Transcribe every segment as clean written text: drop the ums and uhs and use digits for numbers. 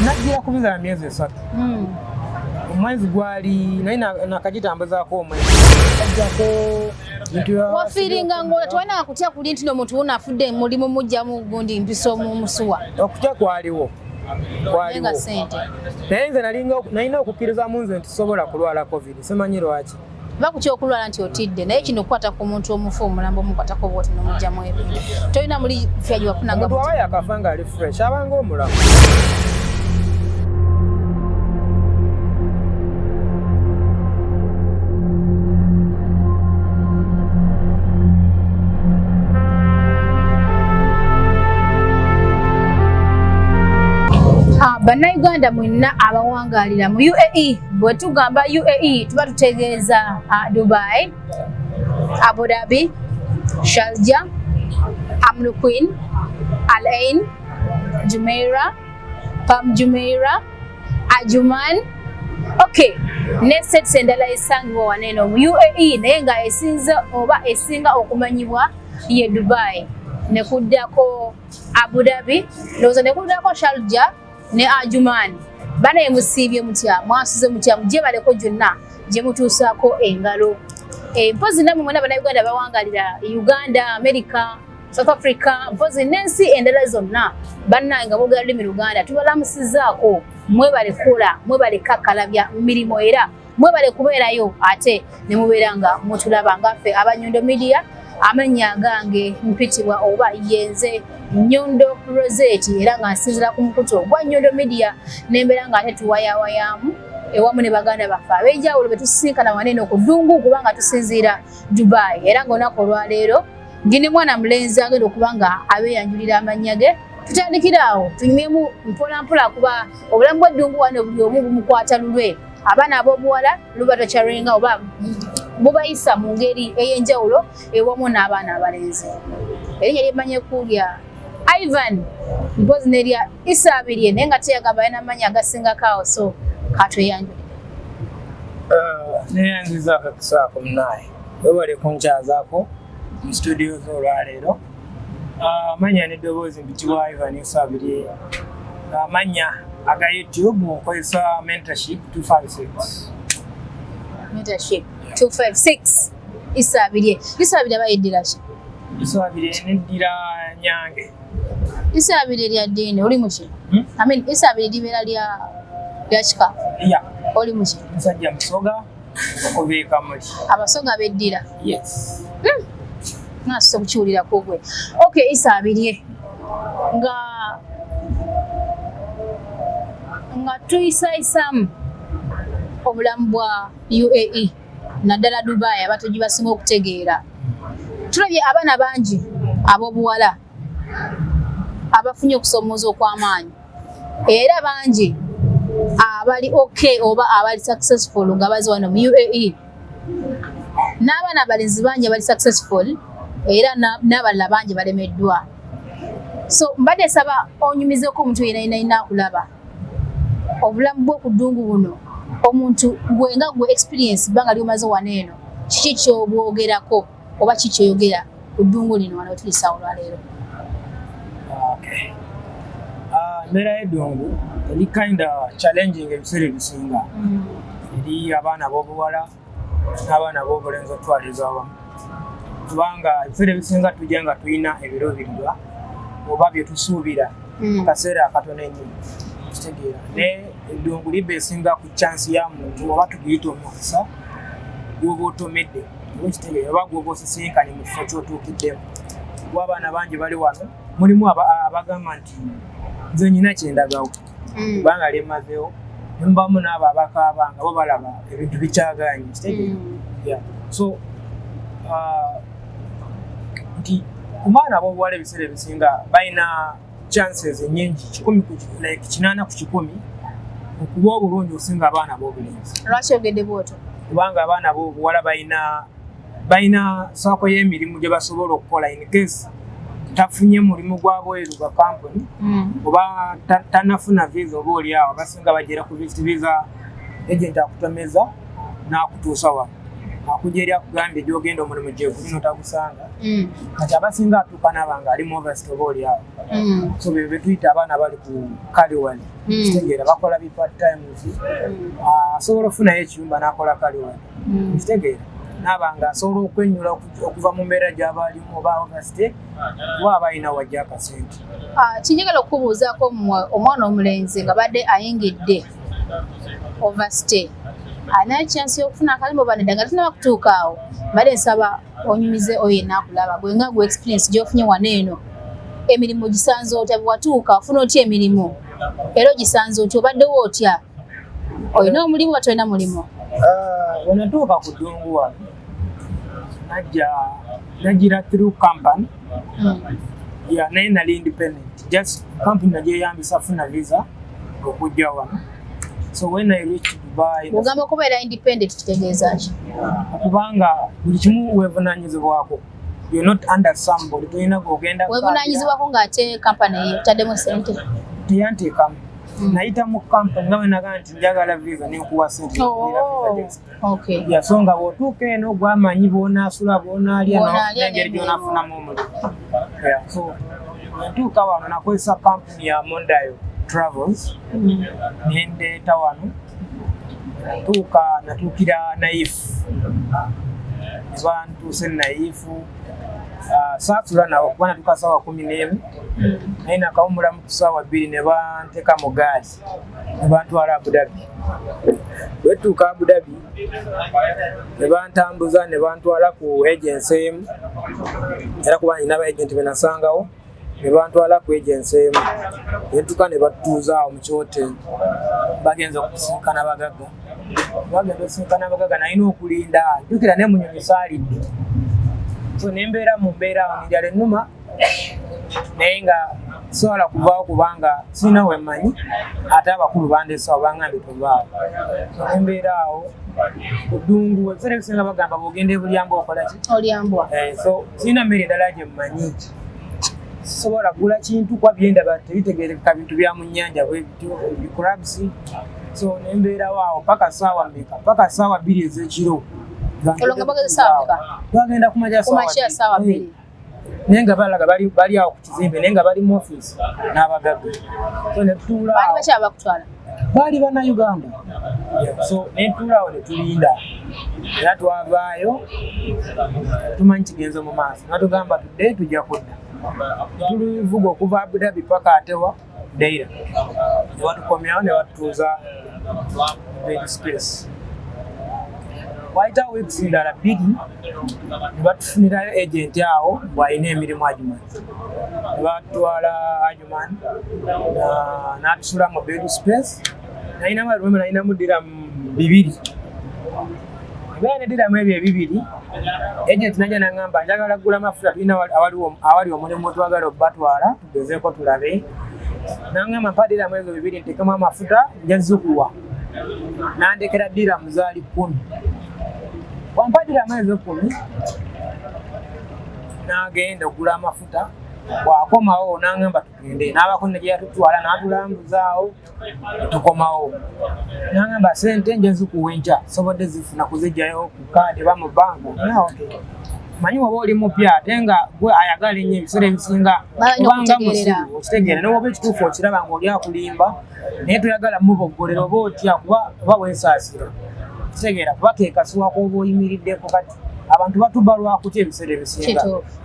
Najjira ku visa ya myezi 3. Omwezi gwali naye nakagitambuzaako omwezi ajjako nti Wafeelinga nga tewalina kutya kuli nti n'omuntu wuno afudde mulimu mujjamu gundi mpiso mu musuwa? Okutya kwaliwo. Naye Kwaliwo. nga sente. Naye nze nalina okukkirizamu nze nti sobola kulwala COVID, simanyi lwaki. Bakutya okulwala nti otidde, naye kino okukwata ku muntu omufu, omulambo omukwatako bwoti n'omugjamu ebintu, tolina muli fya gye wafunanga. Omuntu aba yakafa nga ali fresh, abanga omulamu. Ah, Bannayuganda mwenna abawangaalira mu UAE, bwe tugamba UAE tuba tutegeeza Dubai, Abu Dhabi, Sharjah, Umm Al Quwain, Al Ain, Jumeirah, Palm Jumeirah, Ajman, okay, ne sets endala esangibwa wano eno mu UAE, naye nga esinze oba esinga okumanyibwa ye Dubai, ne kuddako Abu Dhabi, ndowooza ne kuddako Sharjah ne Ajman. Banaye musiibye mutya? Mwasuze mutya? Mujye baleko gyonna gye mutuusaako engalo. Mpozi nammwe mwena Bannayuganda bawangalira Uganda, America, South Africa, mpozi n'ensi endala zonna, bannange nga boogera lulimi Luganda, tubalamusizaako. Mwebale kukola, mwebale kakkalabya mirimu, era mwebale kubeerayo ate ne mubeera nga mutulaba nga ffe Abanyundo Media. Amannya gange mpitibwa oba yenze Nyondo Rosette, era nga nsinzira ku mukutu ogwa Nyondo Media, nembeera nga ate tuwayawayaamu ewamu ne baganda baffe ab'enjawulo be tusisinkana wano eno ku ddungu, kubanga tusinziira Dubai. Era nga olunaku olwaleero ndi ne mwana mulenzi agenda okuba nga abeeyanjulira amannya ge, tutandikire awo tunyumyemu mpola mpola, kuba obulamu bw'eddungu wano buli omu bumukwata lulwe. Abaana ab'obuwala luba tokyarenga oba bubayisa mu ngeri ey'enjawulo ewamu n'abaana abalenzi. Erinnya lyemmanyi kulya Ivan, mpozi nerya Isabirye, naye nga teyagamba alina amannya agasingako awo, so katweyanjulire. Neyanziza akakisa ako munaye, webale kunkyazaako mu studio z'olwaleero. Amannya n'eddoboozi mpitibwa Ivan Isabirye. Amannya aga YouTube nkozesa Mentorship 256. Mentorship 256, Isabirye. Isabirye aba yeddira ki? Isabirye neddira Nyange. Isabirye lya ddiini, oli muki? Hmm? I mean, Isabirye libeera lya kika. Ya. Oli muki? Musajja Musoga okuva e Kamuli. Abasoga beddira? Yes. Nasoose okukiwulirako gwe. Okay, Isabirye, nga tuyisayisamu obulamu bwa UAE, naddala Dubai, abantu gye basinga okutegeera, tulabye abaana bangi ab'obuwala abafunye okusoomooza okw'amaanyi, era bangi abali okay oba abali successful nga bazi wano mu UAE, n'abaana abalenzi bangi abali successful, era n'abalala bangi balemeddwa. So mbadde saba onyumizeko omuntu yena yena yina akulaba obulamu bw'oku ddungu buno. Omuntu gwe nga gwe experience bbanga lyomaze wano eno, kiki kyobwogerako oba ki kyoyogera ku ddungu lino wano wetuli ssaawa olwaleero? Okay. Embeera y'eddungu eri kinda challenging ebiseera ebisinga eri abaana ab'obuwala n'abaana ab'obulenzi okutwaliza awamu, kubanga ebiseera ebisinga tujja nga tulina ebiruubirirwa oba bye tusuubira mu kaseera akatono ennyo, kitegeera, naye eddungu liba esinga ku chance ya muntu oba tugiyita omukisa gwoba otomedde, oba kitegeera, oba gwoba osisinkanye mu kifo ky'otuukiddemu. Kuba abaana bangi bali wano, mulimu abagamba nti nze nyina kyendagawo kubanga lyemazeewo, nemubamu n'abo abakaaba nga bo balaba ebintu bikyaganye, kitegeera. Yeah. So nti ku baana ab'obuwala ebiseera ebisinga balina chances nyingi 100 ku like 80% okuba obulungi okusinga abaana ab'obulenzi. Lwaki ogedde bwotyo? Kubanga abaana ab'obuwala balina saako y'emirimu gye basobola okukola in case tafunye mulimu gwa bweru gwa kampuni oba tanafuna visa, oba oli awo abasinga bagera ku visit visa, agent akutomeza n'akutuusa wano. Akujja eri akugambye gyogenda omulimu gyeguli notagusanga. Kati abasinga atuuka naaba nga ali mu overstay oba oli awo. So be betuyita abaana bali ku kaliwali. Kitegeera, bakola bi part times. Asobola okufunayo ekiyumba n'akola kaliwali. Kitegeera, naaba nga asobola okwenyula okuva mu mbeera gy'aba alimu oba overstay, kuba aba alina wajja akasente. Ah, kinjagala okubuuzaako mmwe, omwana omulenzi nga badde ayingidde overstay alina chance y'okufuna akalimu oba nedda? Nga tunaba kutuuka awo, mbadde nsaba onyumize oyo yenna akulaba, gwe nga gwe experience gy'ofunye wano eno, emirimu gisanze otya? Bwe watuuka ofuna otya emirimu, era ogisanze otya? Obaddewo otya? Olina omulimu oba tolina mulimu? Wenatuuka ku ddungu wano, najja nagira through company. Yeah, naye nali independent, just company nagyeyambisa funa visa okujja wano. So when I reached Dubai, Ogamba okubeera independent kitegeeza ki? Kubanga buli kimu weevunanyizibwako, you're not under somebody, tolina gogenda. Weevunaanyizibwako ng'ate kampani etaddemu sente? Teyanteekamu. Nayita mu company nga bwenaga nti njagala visa, nenkuwa sente. Oh, okay. Yeah, so nga bw'otuuka eno gwamanyi bw'onaasula, bw'onaalya, Bw'onaalya n'engeri n'emirimu. gy'onaafunamu omulimu. Yeah, so bwentuuka wano nakozesa company ya Mondayo Travels, nendeeta wano. Natuuka, natuukira Naifu, ne bantuuse Naifu. Saasula nawo kuba natuuka saawa 11, naye nakawumulamu ku saawa 2, ne banteeka mu gaali ne bantwala Abu Dhabi. Bwetuuka Abu Dhabi ne bantambuza ne bantwala ku agency emu, era kuba nina ba agent be nasangawo, ne bantwala ku agency emu, ne ntuuka ne batutuuza awo mu kyoteri. Bagenza okusinkana bagagga, bagenda okusinkana abagagga, nalina okulinda. Jjukira ne munyonyi saalidde, so nembeera mu mbeera awo, enjala ennuma, naye nga sobola kuvaawo kubanga sirina wemmanyi, ate abakulu bandesawo bangambye tovaawo. So nembeera awo ku ddungu. Ebiseera ebisinga bagamba bwogenda ebulyamba okola ki? Olyambwa. So sirina mmere endala gye mmanyi, sisobola kugula kintu kuba byendaba tebitegerekeka, bintu bya mu nnyanja bwe bityo, crabs. So nembeerawo awo paka saawa mmeka? Paka saawa 2 ez'ekiro. Olwo nga bageze saawa mmeka? Twagenda kumakya. Ku makya saawa 2. Naye nga balaga bali awo ku kizimbe, naye nga bali mu office n'abagagga. So ne tutuula Baali awo. bakyaba bakutwala? Baali Bannayuganda. Yeah, so ne tutuula awo ne tulinda, era twavaayo tumanyi kigenze mu maaso, natugamba tudde tujja kudda. Tulivuga okuva Abu Dhabi paka atewa Deira, ne batukomyawo ne batutuuza bed space. Wayita weeks ndala 2, ne batufunirayo agent awo bw'alina emirimu Ajman, ne batwala Ajman n'atusula mu bed space. Nalinamu alumeme, nalinamu diramu 2, ebeera ne diramu ebyo ebibiri. Agent najja naŋŋamba njagala kugula mafuta, tulina awali omulimu twagala obbatwala, tugezeeko tulabe. Naŋŋamba mpa diramu ezo 2 ntekemu amafuta, nja zikuwa. Nandekera diramu zaali 10. Wampa diramu ezo 10, n'agenda okugula amafuta. Bw'akomawo n'aŋŋamba tugende, n'abako ne gye yatutwala n'atulambuzaawo, tukomawo. N'aŋŋamba sente nja zikuwa enkya, sobodde zifuna kuzijjayo ku kaadi oba mu banka. Okay. Manyi woba oli mupya ate nga gwe ayagala ennyo, ebiseera ebisinga Balina obanga okutegeerera. musiru, okitegeera, newoba ekituufu okiraba ng'oli akulimba, naye toyagala muboggolera oba otya, kuba oba weesaasira, kitegeera, kuba ke kasuwa k'oba oyimiriddeko. Kati abantu batuba lwakutya ebiseera ebisinga. Kituufu.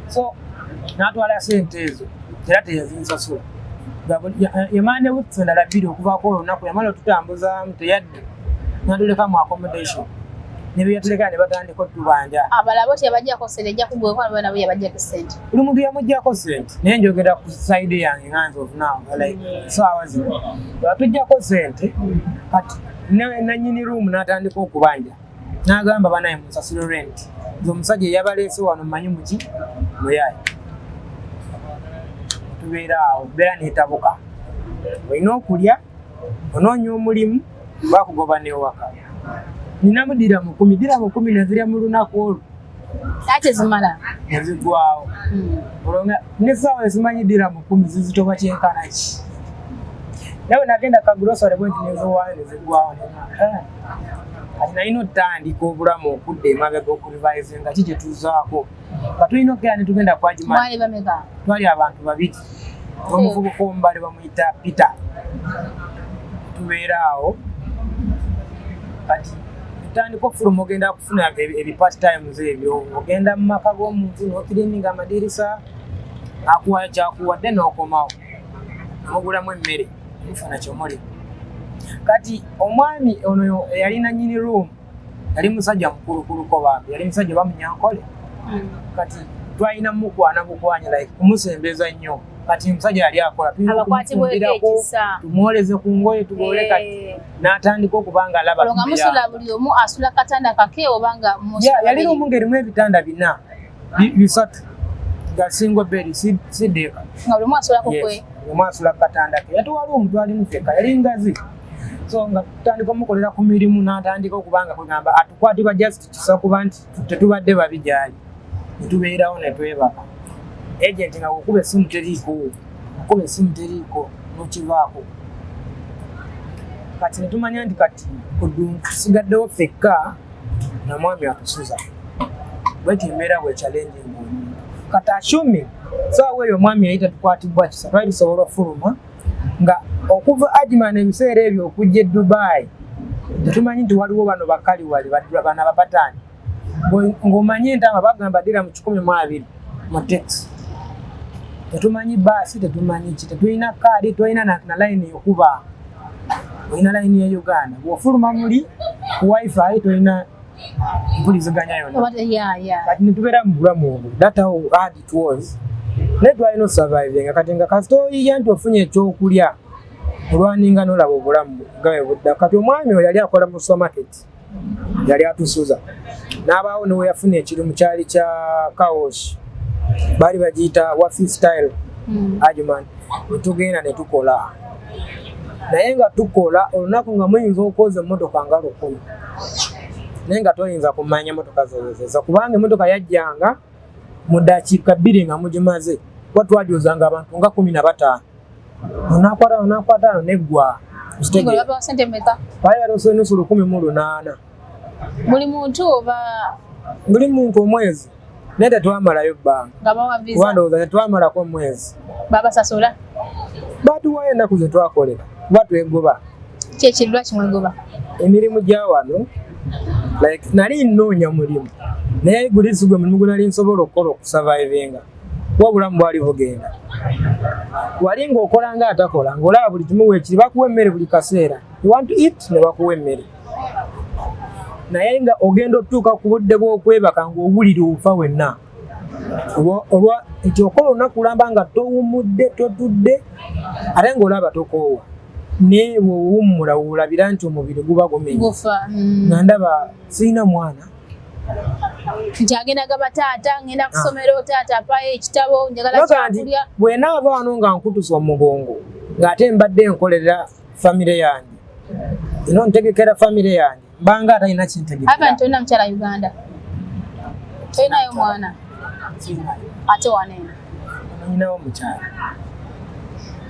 So n'atwala sente ezo era teyazinsasula. Yamala ne weeks endala 2 okuvaako olunaku yamala otutambuzaamu, teyadda, natuleka mu accommodation ne byeyatuleka ne batandika otubanja. Abalala bo teyabajjako sente, ejja kugweko nabo yabajjako sente? Buli muntu yamuggyako sente, naye njogera ku side yange nga nze of now, like saawa zino batuggyako sente. Kati nanyini room n'atandika okubanja, n'agamba banaye munsasule rent, nze omusajja eyabaleese wano mmanyi muki muyaye. Tubeera awo, mbeera neetabuka, olina okulya, onoonya omulimu, bakugoba newaka. Ninamu diramu 10, diramu 10 nazirya mu lunaku olwo. Ate zimala? Nezigwawo. Olwo nga nesaawa esimanyi diramu 10 zizitoba kyenkana ki, nawe nagenda ka grocery bwenti neziwaayo nezigwawo. Kati nalina otandika obulamu okudda emabega, okurevisinga ki kyetuzaako, nga tulina okugenda ne tugenda ku Ajman. Mwali bameka? Twali abantu babiri, omuvubuka omu bali bamuyita Peter. Tubeera awo, kati tutandika okufuluma, ogenda kufuna ebi part times ebyo, ogenda mu maka g'omuntu n'ocleaninga amadirisa, akuwayo kyakuwadde n'okomawo, omugulamu emmere, mufuna kyomuli. Kati omwami ono eyalina nyini room yali musajja mukulukuluko bambi, yali musajja bamunyankole. Kati twalina mukwana bukwanya, like kumusembeza nnyo. Kati omusajja yali akola, tulina Abakwatibweko okumufumbirako, ekisa. tumwoleze ku ngoye, tugole. Kati n'atandika okuba nga alaba Olwo nga musula buli omu asula katanda kake oba nga musula Ya, yali babiri? room ng'erimu ebitanda bina, bisatu, nga single bed, si decker. Nga buli omu asulako kwe? Yes, buli omu asula ku katanda ke. Yatuwa room, twalimu ffekka, yali ngazi. So nga tutandika omukolera ku mirimu, n'atandika okuba nga kwegamba atukwatibwa just kisa kuba nti tetubadde babi gyali. Ne tubeerawo ne twebaka. Agent nga okuba essimu teriiko, okuba essimu teriiko, n'okivaako. Kati ne tumanya nti kati ku ddungu tusigaddewo ffekka na mwami atusuza. Bwetyo embeera bwe challenging omuntu. Kati assuming saawa eyo omwami yali tatukwatibwa kisa, twali tusobola okufuluma nga okuva Ajman ebiseera ebyo okujja e Dubai, tetumanyi nti waliwo bano bakali wali bano abapataani. Ng'omanyi entama bagamba ddira mu 120 mu taxi. Tetumanyi baasi, tetumanyi ki, tetulina kaadi, tolina na layini ekuba, olina layini ya Uganda. Bw'ofuluma muli ku wifi tolina mpuliziganya yonna. Oba- ya. Kati netubeera mu bulamu obwo, that how hard it was, naye twalina osurvivinga. Kati nga kasita oyiya nti ofunye ekyokulya, olwaninga nolaba obulamu nga bwe budda. Kati omwami oyo yali akola mu supermarket, yali atusuza, n'abaawo niwe yafuna ekirimu, kyali kya car wash, baali bagiyita Wafi Style. Ajman netugenda ne tukola, naye nga tukola olunaku nga muyinza okwoza emmotoka nga 1000, naye nga toyinza kumanya motoka zoyozeza, kubanga emmotoka yajjanga mu ddakiika 2 nga mugimaze, kuba twagyozanga abantu nga 15, onakwata onakwata ano neggwa. Ngo babawa sente mmeka? Baali batuusa enusu 1800. Buli muntu oba? Buli muntu omwezi, naye tetwamalayo bbanga. Nga bawa visa? Kuba ndowooza tetwamalako omwezi. Babasasula? Batuwayo ennaku ze twakolera, kuba twegoba. Kyekiri, lwaki mwegoba? Emirimu gya wano, like nali nnoonya mulimu, naye guli si gwe mulimu gwe nali nsobola okukola okusurvivinga, kuba obulamu bwali bugenda wali ng'okola nga atakola, ng'olaba buli kimu weekiri, bakuwa emmere buli kaseera, you want to eat, ne bakuwa emmere, naye nga ogenda otutuuka ku budde bw'okwebaka ng'owulira ofa wenna. Olwa nti okola olunaku lamba nga towummudde, totudde, ate ng'olaba tokoowa, naye bw'owummula woolabira nti omubiri guba gumenya. Gufa. Nga ndaba sirina mwana. Nti agenda gaba, taata ngenda ku ssomero, taata apayo ekitabo, njagala Baga nti kyakulya. Bwe naava wano nga nkutusa omugongo, ng'ate mbadde nkolerera famire yange, ino ntegekera famire yange, mbanga atalina Ava kintegekera. Nti tolina mukyala Uganda, tolinayo mwana ate waneeno? Nyinawo mukyala.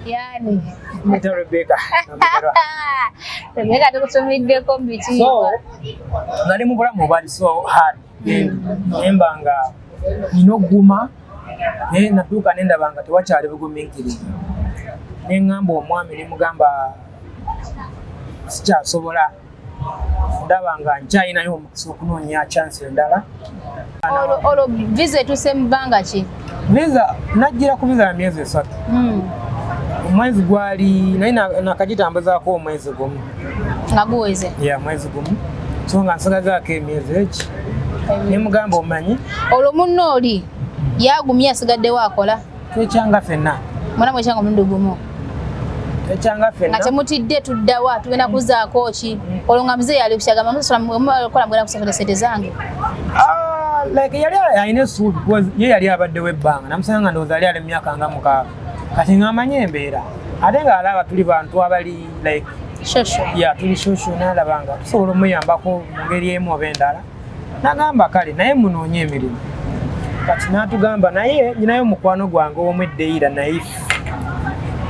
Yani? Muyita Rebecca Namugerwa. Rebeka tukutumiddeko mu So bitiibwa. Nali mu bulamu obwali so hard, nemba nga nina okuguma, naye natuuka nendaba nga tewakyali bugumiikiriza, neŋŋamba omwami, nemugamba sikyasobola, ndaba nga nkyayinayo omukisa okunoonya chance endala. Olwo visa etuuse mu bbanga ki? Visa najjira ku visa ya myezi 3. Omwezi gwali naye nakagitambuzaako omwezi gumu. Nga guweze? Ya, mwezi gumu, so nga nsigazaako emyezi eki, nemugamba omanyi. Olwo munno oli yagumye, asigaddewo akola? Twekyanga ffenna. Mwena mwekyanga omulundi gumu? Twekyanga Nga ffenna. Temutidde tuddawa, tugenda kuzaako ki? Olwo nga muzeeyi ali kukyagamba musobola mugenda kusasula sente zange? Ah, like yali alina essuubi because ye yali abaddewo ebbanga, namusanga nga ndowooza yali ali mu myaka nga 6, kati ng'amanyi embeera, ate ng'alaba tuli bantu abali like Shosho. Ya, tuli shosho, n'alaba nga tusobola omuyambako mu ngeri emu oba endala, n'agamba kale naye munoonye emirimu. Kati n'atugamba naye nyinayo mukwano gwange omu eddeira naifu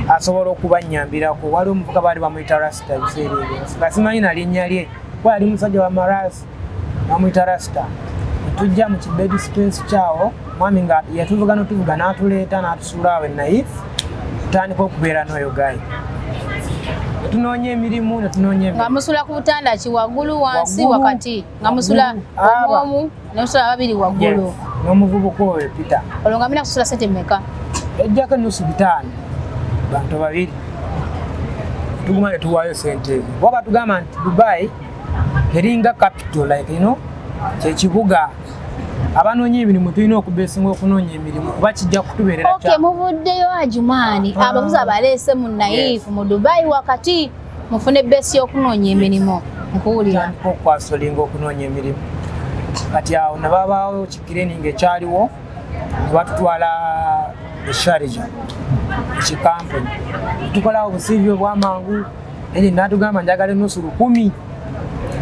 asobola okubanyambirako. Waliwo omuvuka baali bamuyita Rasita ebiseera ebyo, nga simanyi na linnya lye. Kuba yali musajja wa marasi, bamuyita Rasta. Netujja mu kibed space kyawo, mwami nga yatuvuga notuvuga n'atuleeta n'atusuula awo e Naif. Tutandika okubeera n'oyo guy, netunoonya emirimu, netunoonya Nga emirimu. Musula ku butanda ki? Waggulu, wansi? Waggulu. Wakati? Nga musula Waggulu. Aba. omu nemusula babiri waggulu? Yes, n'omuvubuka oyo Peter. Olwo nga mulina kusula sente mmeka? Ejjako enusu 500, bantu babiri. Tuguma ne tuwaayo sente ezo, kuba batugamba nti Dubai eringa capital, like kyekibuga abanoonya emirimu tulina okubesinga okunoonya emirimu, kuba kijja kutubeerera. Okay, muvuddeyo Ajumaani. Ah. Abavuzi abaleese mu Naifu mu Dubai wakati, mufune base y'okunoonya emirimu. Nkuwulira. Tandika okwasolinga okunoonya emirimu. Kati awo ne babaawo kicleaning ekyaliwo, ne batutwala e Sharjah, ekikampuni. Tukolawo obusiivi obwamangu, eri natugamba njagala enusu 1000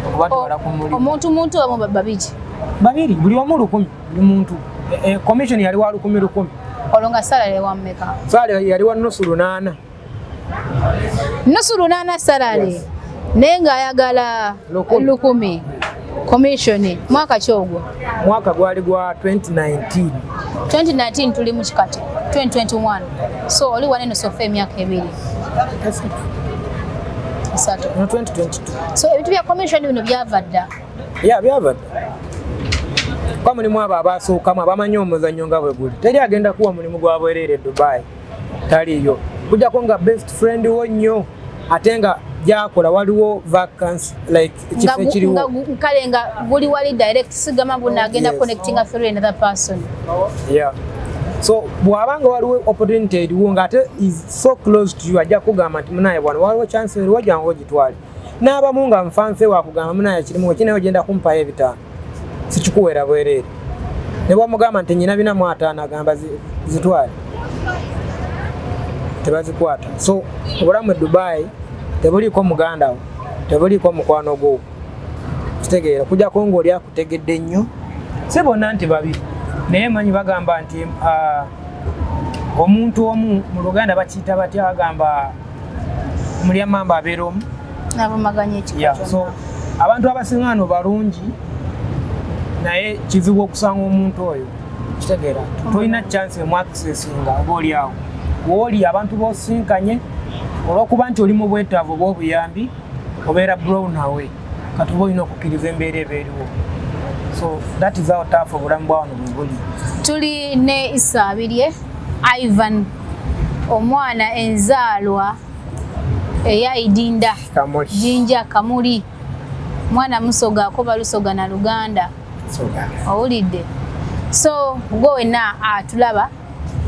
okubatwala ku mulimu. Omuntu muntu omu, babiri? Babiri, buli omu 1000, buli muntu. Commission yali wa 1000 1000. Olwo nga salary wammeka? Salary yali wa nusu 800. Nusu 800 salary? Yes. Naye ng'ayagala 1000. 1000 commission. Mwaka ki ogwo? Mwaka gwali gwa 2019. 2019, tuli mu kikati 2021, so oli wanene so far emyaka 2, 3. No, 2022. So ebintu bya commission bino byava dda? Ya, byava dda, kuba mulimu abo abasookamu abamanyi omuzannyo nga bwe guli. Teri agenda kuwa mulimu gwa bwereere e Dubai, taliyo, kujjako nga best friend wo nnyo, ate nga gyakola waliwo vacancy, like ekifo ekiriwo. Kale nga guli wali direct, sigamba bunagenda connectinga through another person. Yeah. So bw'abanga waliwo opportunity eriwo ng'ate is so close to you, ajja kugamba nti munaye bwana, waliwo chance eriwo, jangu ogitwale. N'abamu nga nfanfe wakugamba munaye kirimu kinaye, ogenda kumpayo 500, sikikuweera bwereere. Ne bwamugamba nti nyina 450, agamba zitwale, tebazikwata. So obulamu e Dubai tebuliiko muganda wo, tebuliiko mukwano gwo, kitegeera, kujjako ng'oli akutegedde nnyo. Si bonna nti babi, naye manyi bagamba nti omuntu omu, mu Luganda bakiyita batya, bagamba mulyamamba abeera omu. Navumaganya ekika Yeah, so kyonna. abantu abasinga wano balungi, naye kizibu okusanga omuntu oyo, kitegeera, tolina chance emu accessinga oba oli awo wooli abantu bosinkanye olwokuba nti oli mu bwetaavu obw'obuyambi, obeera blown away. Kati oba olina okukkiriza embeera eba eriwo. So that is how tough obulamu bwa wano bwe buli. Tuli ne Isaabirye Ivan, omwana enzaalwa eya Idinda. Kamuli. Jinja Kamuli, mwana Musoga, akoba Lusoga na Luganda. Soga. Owulidde? So gwe wenna atulaba,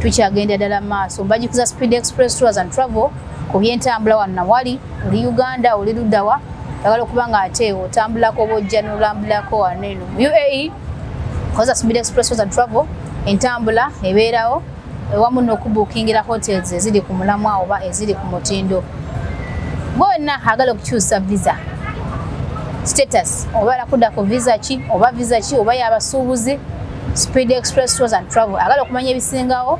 tukyagenda ddala mu maaso. Mbajjukiza Speed Express Tours and Travel ku byentambula wano nawali. Oli Uganda, oli luddawa, oyagala okuba nga ate otambulako oba ojja n'olambulako wano eno mu UAE, koza Speed Express Tours and Travel, entambula ebeerawo ewamu n'okubuukingira hotels eziri ku mulamwa oba eziri ku mutindo. Gwe wenna agala okukyusa visa status, oba alakudda ku visa ki, oba visa ki, oba yabasuubuzi, Speed Express Tours and Travel. Agala okumanya ebisingawo,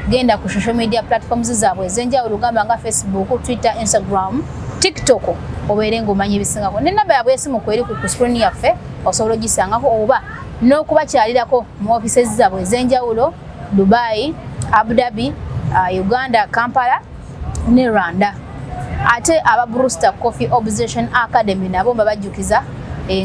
genda ku social media platforms zaabwe ez'enjawulo, gamba nga Facebook, Twitter, Instagram, TikTok, obeere ng'omanya ebisingako. Nenamba yaabwe esimu kweri ku screen yaffe, osobola ogisangako oba n'okubakyalirako mu offices zaabwe ez'enjawulo: Dubai, Abu Dhabi, Uganda Kampala ne Rwanda. Ate aba Brewster Coffee Obsession Academy nabo mbabajjukiza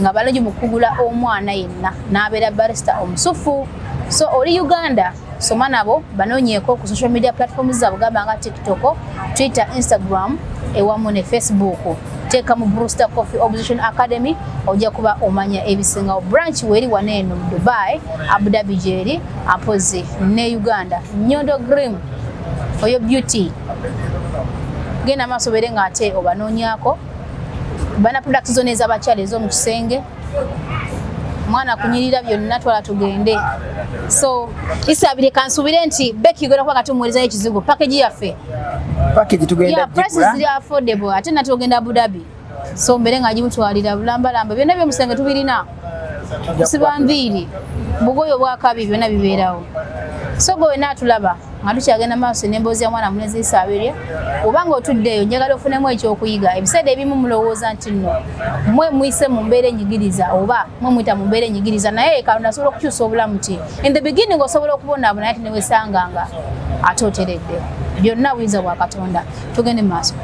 nga balungi mu kugula omwana yenna n'abeera barista omusufu. So oli Uganda, soma nabo, banoonyeeko ku social media platforms zaabwe, gamba nga TikTok, Twitter, Instagram ewamu ne Facebook. Teeka mu Brewster Coffee Obsession Academy, ojja kuba omanya ebisingawo. Branch weeri wano eno mu Dubai, Abu Dhabi gyeri, ampozi ne Uganda. Nyondo Grim for your beauty, genda maaso obeere ng'ate obanoonyaako bana products zonna ez'abakyala ez'omu kisenge, mwana kunyirira byonna, twala tugende. So Isabire, kansuubire nti Becky ogenda kuba kati omuweerezayo ekizigo, package yaffe. Package tugenda Yeah, prices gigula. ziri affordable, ate nate ogenda Abu Dhabi, so mbere nga gimutwalira bulambalamba byonna byomusenge tubirina, kusiba nviiri, bugoye obwakabi, byonna bibeerawo. So gwe wena atulaba Nga tukyagenda maaso n'emboozi ya mwana mulenzi Isabirye, obanga otuddeeyo, njagala ofunemu ekyokuyiga. Ebiseera ebimu mulowooza nti nno mwe muyise mu mbeera enyigiriza oba mwe muyita mu mbeera enyigiriza, naye Katonda asobola okukyusa obulamu ti in the beginning osobola okubonaabona, naye ate newesanga nga ate oteredde. Byonna buyinza bwa Katonda. Tugende mu maaso.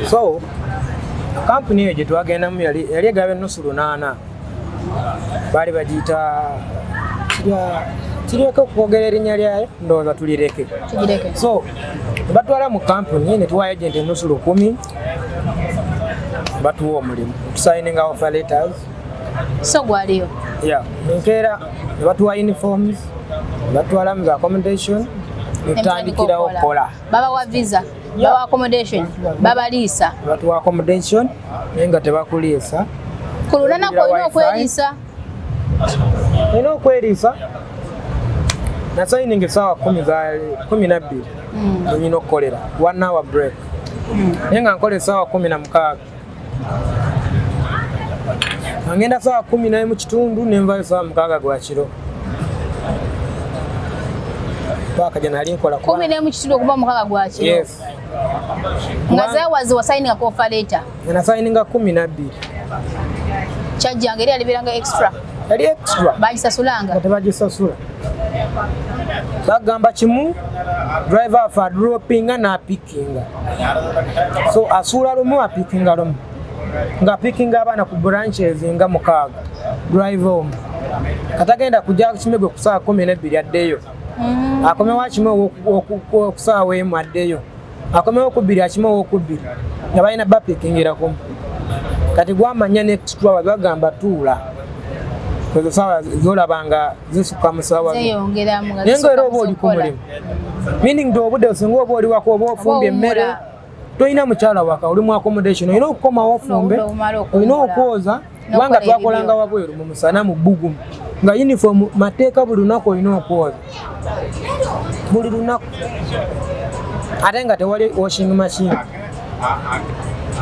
So kampuni eyo gye twagendamu yali egaba enusu 800. Baali bagiyita kireke okwogera erinnya lyayo, ndowooza tulireke. Tugireke. So batwala mu kampuni ne tuwa agent enusu 1000, batuwa omulimu, tusayininga offer letters. So gwaliyo? Yeah, enkeera ne batuwa uniforms, ne batwala mu accommodation, ne tutandikirawo okukola. Babawa visa? Yeah. Bawa accommodation, babaliisa? Ne batuwa accommodation, naye nga tebakuliisa. Ku lunaku olina Wifi. okweriisa. Olina okweriisa. Nasayininga essaawa 10 za 12, enyina okukolera one hour break, naye nga nkola essaawa 16. Ngenda saawa 11 kitundu, nenvayo saawa 6 gwa kiro, paka gye nali nkola. 11 kitundu okuba 6 gwa kiro? Yes. Nga zawazi wasayininga ku offer letter? Nasayininga 12. Kyajjanga eri yalibeeranga extra? Yali extra. Bagisasulanga? Nga tebagisasula. Bagamba kimu, driver afe adropinga n'apikinga, so asuula lumu, apikinga lumu, ng'apikinga abaana ku branches nga 6. Driver omu katagenda kujja kimegwe ku saawa 12, addeyo, akomewo akime ku saawa 1, addeyo, akomewo ku 2, akime owokubiri, nga balina bapikingira kumu. Kati gwamanya next hour bagamba tuula ezo saawa zolaba nga zisukka mu saawa Zeyongeramu nga naye nga era zisukka oba oli ku muzokola. mulimu, meaning nti obudde singa oba oli waka, oba ofumbye emmere. Owummula. Tolina mukyala waka, oli mu accommodation, olina okukomawo ofumbe, Obudde obumala olina okuwummula. okwoza, kubanga N'okukola twakolanga ebibyo. wabweru mu musana mu bbugumu, nga uniform mateeka buli lunaku olina okwoza buli lunaku, ate nga tewali washing machine,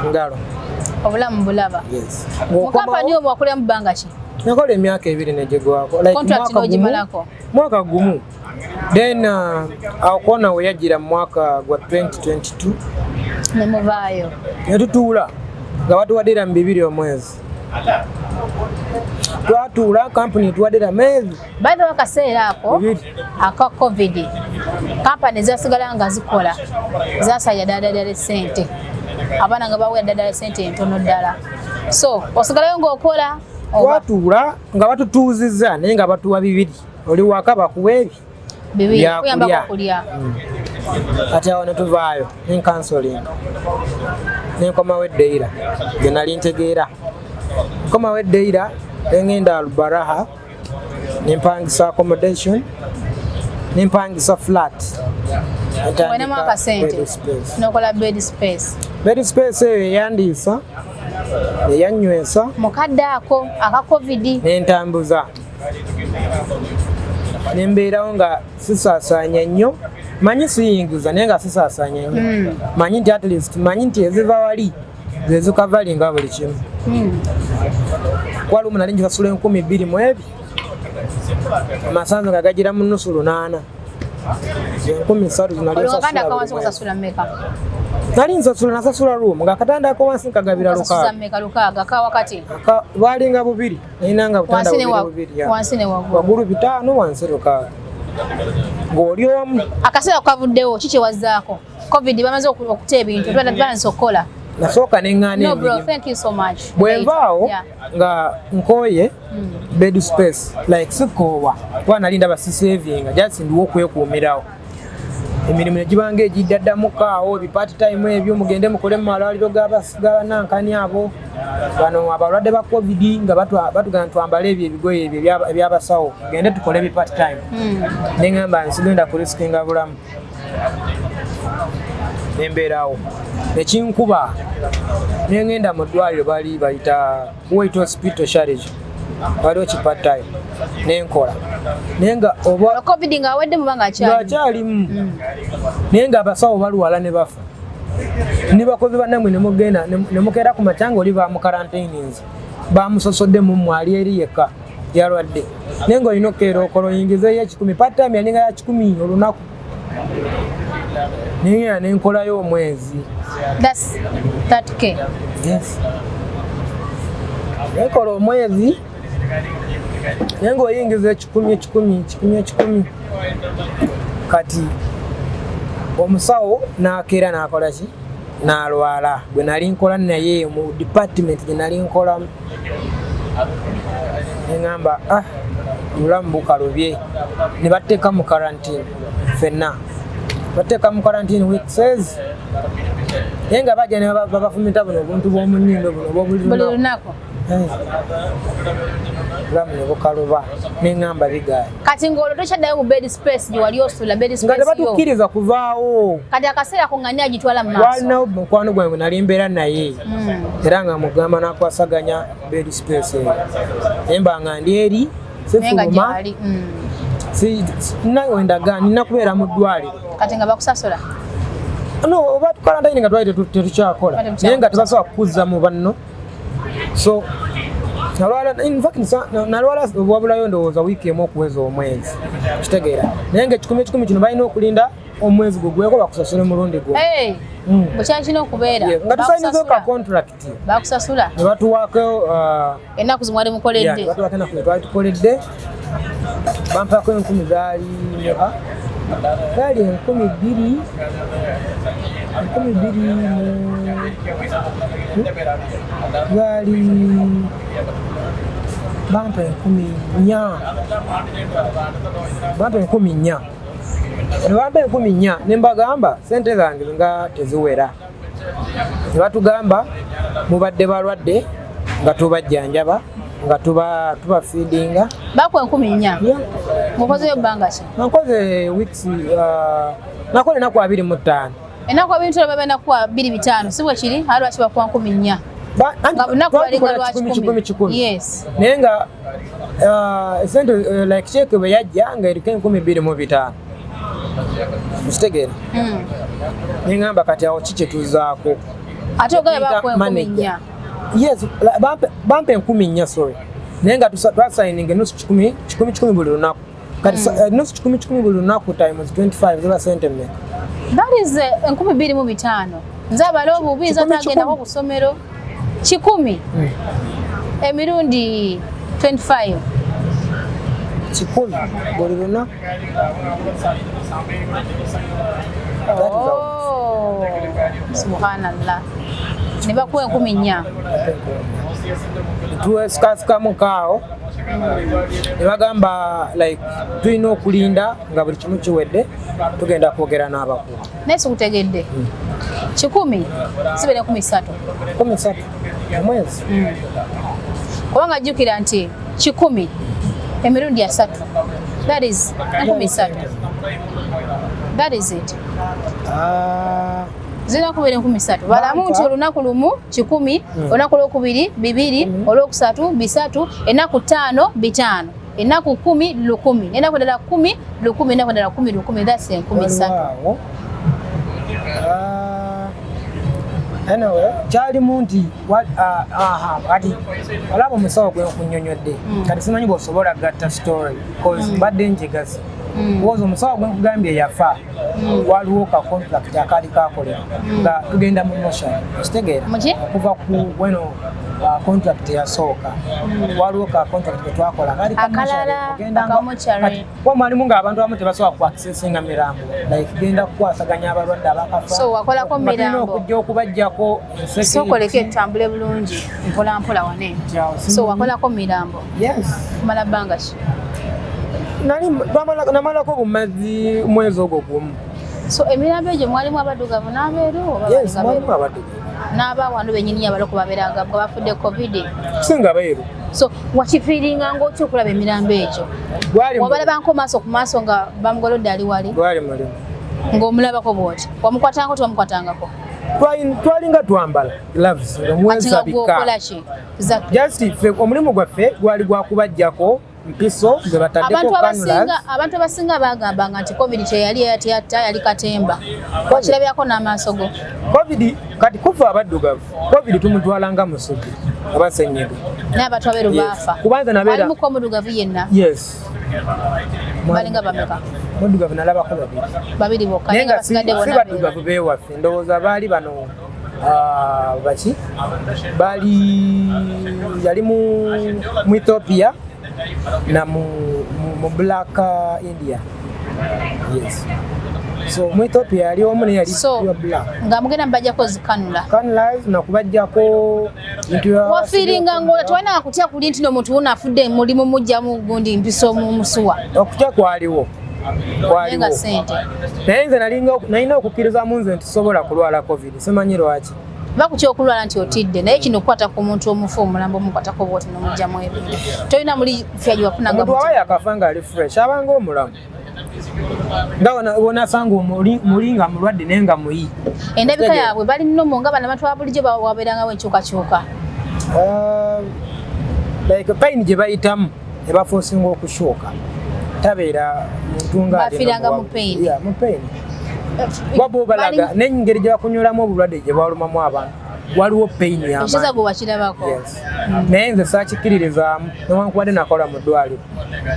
ngalo. Obulamu bulaba. Yes. Mu kampani omwo wakoleramu bbanga ki? Nakola emyaka 2 negigwako. Like Contract mwaka gumu. n'ogimalako? Mwaka gumu, then awo kona we yajjira mu mwaka gwa 2022. Ne muvaayo? Netutuula nga batuwadira mu 200 omwezi. Twatuula, kampuni etuwadira meezi By the way, akaseera ako 200. aka COVID, kampani zasigala nga zikola, zasalira ddala ddala esente abaana nga bawera ddala sente entono ddala. So osigalayo ng'okola oba? Twatuula nga batutuuzizza, naye nga batuwa 200. Oli waka, bakuwa ebi 200 byakulya. Kuyambako kulya. Kati awo netuvaayo, nenkansoling, nenkomawo eddeira gye nali ntegeera. Nkomawo eddeira, nengenda Albaraha, nempangisa accommodation, nempangisa flat. Olinamu akasente? Bed space. N'okola bed space? Bed space eyo eyandiisa, eyanywesa. Mukadde ako aka COVID? Nentambuza, nembeerawo nga sisaasaanya nnyo. Manyi siyingiza, naye nga sisaasaanya nnyo. Manyi nti at least manyi nti eziva wali zezikavalinga buli kimu. Kwalumu nali ngisasula 2000 mu ebi, amasanzu nga gagira mu nusu 800, 3000 zinali Olwo akanda nsasula buli akawansi mwezi. okasasula mmeka? Nali nsasula, nasasula room nga akatanda ako wansi nkagabira Okasasuza 600. mmeka? 600 ka wakati? Lwalinga bubiri, nalinanga butanda Wansi ne bubiri bubiri, ya. wansi ne waggulu? Waggulu 500, wansi 600, ng'oli omu. Akaseera kavuddewo, ki kyewazzaako? COVID bamaze okuta ebintu, batandise okukola. Nasooka neŋŋaana No bro, emirimu. thank you so much. Bwe nvaawo nga nkooye bed space, like sikoowa kuba nali ndaba sisavinga, just ndiwo okwekuumirawo. Emirimu negibanga egiddaddamuko awo, ebi part time ebyo, mugende mukole mu malwaliro g'abanankani abo bano abalwadde ba COVID, nga batugamba twambale ebyo ebigoye ebyo ebyabasawo, tugende tukole ebi part time. Neŋŋamba nsigenda kurisikinga bulamu, nembeerawo nekinkuba, nengenda mu ddwaliro bali bayita Kuwait Hospital Sharjah, waliwo ki part time nenkola, naye nga oba COVID nga awedde muba nga akyali? Ng'akyalimu, naye nga abasawo balwala ne bafa, ne bakozi bannammwe ne mugenda ne mukeera ku makya nga oli bamukarantininze, bamusosodde mu mmwe, ali eri yekka yalwadde, naye ng'olina okukeera okola oyingizeeyo 100. Part time yalinga ya 100 olunaku. Nengenda nenkolayo omwezi. That's 30K. Yes, nenkola omwezi, naye ngaoyingiza 100, 100, 100, 100. Kati omusawo nakeera nakola ki, nalwala, gwe nali nkola naye mu department gye nali nkolamu. Neŋamba, "Ah, obulamu bukalubye." Ne bateeka mu quarantine ffenna, bateeka mu quarantine weeks, naye nga bajja ne babafumita buno obuntu bw'omu nnyindo buno obwobuli buli lunaku. Lunaku. Obulamu ne bukaluba, neŋŋamba bigaanye. Kati ng'olwo tokyaddayo mu bed space gye wali osula, bed Nga space yo? Tebatukkiriza kuvaawo. Kati akaseera ko nga ani agitwala mu maaso? Walinawo mukwano gwange nali mbeera naye, era nga mugamba nakwasaganya bed space eyo, naye mba nga ndi eri Naye nga sifuluma. gyali. Nawendaga nina kubeera mu ddwaliro. Kati nga bakusasula? No, oba quarantine nga twali tetukyakola. Twali Naye nga tebasobola kukuzza mu banno. So nalwala, in fact nalwala wabulayo ndowooza wiiki emu okuweza omwezi, kitegeera? Naye nga 100 100 kino balina okulinda omwezi gugweko bakusasule mulundi gumu. Hey, bwe kyali kirina okubeera. Yeah, nga tusayiniza ka Bakusasula. contract. Bakusasula Ne batuwaako ennaku zimwali yeah, mukoledde? ne batuwaako ennaku ze twali tukoledde. Bampaako 1000, zaali meka? Zaali 2000, 2000 zaali bampa 4000, bampa 4000. Ne bampa 4000, ne mbagamba sente zange nga teziwera. Ne batugamba mubadde balwadde, nga tubajjanjaba, nga tubafiidinga. Bakuwa 4000? Yeah. Mukozeyo bbanga ki? Nakoze weeks, nakola ennaku 25. Ennaku 25, baba nakuwa 25, si bwe kiri? Ali lwaki bakuwa 4000? Nga bunaku Twali balinga tukola lwa 100, 1. 100, 100. Yes. Naye nga sente, like cheque bwe yajja nga eriko 2500, okitegeera? Neŋŋamba kati awo ki kyetuzaako? Ate ogaye bakuwa enkumi Manager. nnya. Yes, bampa 4000, sorry, naye nga twasayininga enusu 100, 100, 100 buli lunaku. Kati enusu 100, 100 buli lunaku times 25 ziba sente mmeka? That is 2500. Nze abala obubi, nze 100, atagendako 1. ku ssomero. 100 emirundi 25. 100 buli lunaku. That is how Oh, subhanallah, ne bakuwa 4000. Twesikasikamu kaawo, ne bagamba like tulina okulinda nga buli kimu kiwedde, tugenda kwogera n'abakulu. Naye sikutegedde. 100 sibeera 30? 30 omwezi. Kubanga jjukira nti 100 emirundi 30, that is 30,000. That is it. Ah, Zirina kubeera 30,000. Balamu nti olunaku lumu 100, olunaku olwokubiri 200, olwokusatu 300, ennaku 5 500, ennaku 10 1,000, ennaku endala 10 1,000, ennaku endala 10 1,000, that's 30,000. Waliwo awo. Ah, anyway, kyalimu nti aha, kati olaba omusawo gwe nkunnyonnyodde, kati simanyi bw'osobola gatta story cause mbadde njigazi. Woza omusawo gwe nkugambye yafa, waliwo ka contract akaali kakolebwa nga tugenda mu motion, okitegeera? Muki? Okuva ku weno, contract yasooka, waliwo ka contract ke twakola kaali ka Akalala, motion, ogenda aka mortuary. Kati, kuba mwalimu ng'abantu abamu tebasobola ku accessinga mirambo, like genda kukwasaganya abalwadde abakafa. So, wakolako Nga tulina mirambo? okujja okubajjako enseke. Sookoleko etambule bulungi mpolampola wane. So wakolako mirambo? Yes. Kumala bbanga ki? Nali namalako bumazi mwezi ogwo gumu. So emirambo egyo mwalimu abaddugavu n'abeeru oba Yes, balinga mwalimu beeru? abaddugavu. N'abawano bennyini abaloko babeeranga nga bafudde COVID? Singa beeru. So wakifiiringa ng'otya okulaba emirambo egyo? Gwali Wabalabangako maaso ku maaso nga bamugolodde ali wali? Gwali mulimu. Ng'omulabako bw'oti, wamukwatangako, tewamukwatangako? Twalinga twambala gloves nga Kati nga mwesabika. gwokola ki? Exactly. Just ffe omulimu gwaffe gwali gwa kubajjako mpiso gwe bataddeko Abantu cannulas. abasinga bagambanga nti COVID teyali, teyatta, yali katemba. Wakirabyako n'amaaso go? COVID kati kufa abaddugavu, COVID tumutwala nga musujja oba sennyiga. Naye abantu abeeru Yes. baafa? Kubanza nabeera Alimuko omuddugavu yenna? Yes. Balinga bameka? Muddugavu nalabako babiri. Babiri bokka? Naye naye nga nga si basigadde si bonna baddugavu beewaffe, ndowooza baali bano, baki baali yali mu Ethiopia na mu black India, yes. So mu Ethiopia yali omu, naye yali So, pure black. Nga mugenda mubajjako zi cannula? Cannulas nakubajjako bintu Wafiiringa nga tewalina kutya kuli nti n'omuntu wuno afudde, mulimu mujjamu gundi mpiso mu musuwa? Okutya kwaliwo. Naye nga Kwaliwo. sente. Naye nze nalina okukkiriza mu nze nti sobola kulwala COVID, simanyi lwaki. Bakutya okulwala nti otidde, naye kino okukwata ku muntu omufu, omulambo omukwatako bwoti nomugjamu ebintu, tolina muli fya gyewafunanga? Omuntu waba yakafa nga ali fresh, abanga omulamu, nga wonasanga muli nga mulwadde naye nga muyi. Endabika Kitegeera. yaabwe bali normal nga bano abantu ba bulijjo, wabeerangawo enkyukakyuka? Like pain gye bayitamu ebaforcinga okushuka, tabeera muntu nga ali Bafiiranga normal. Mu pain. Yeah, mu pain. Waba obalaga n'engeri gye bakunyulamu obulwadde gye balumamu abantu, waliwo pain ekiza y'amaanyi. Gwe wakirabako? Yes. Naye nze saakikiririzaamu newankubadde nakola mu ddwaliro,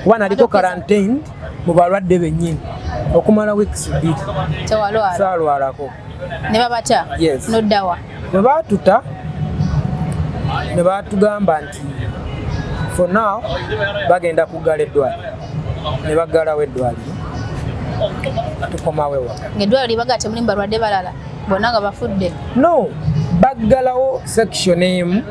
kuba naliko quarantined mu balwadde bennyini okumala weeks 2. Tewalwala? Saalwalako. Ne babata? Yes. Noddawa? Bwe baatuta ne batugamba nti for now bagenda kuggala eddwaliro, ne baggalawo eddwaliro, tukomawo ewaka. Ng'eddwaliro libaga temulimu balwadde balala, bonna nga bafudde? No, baggalawo section emu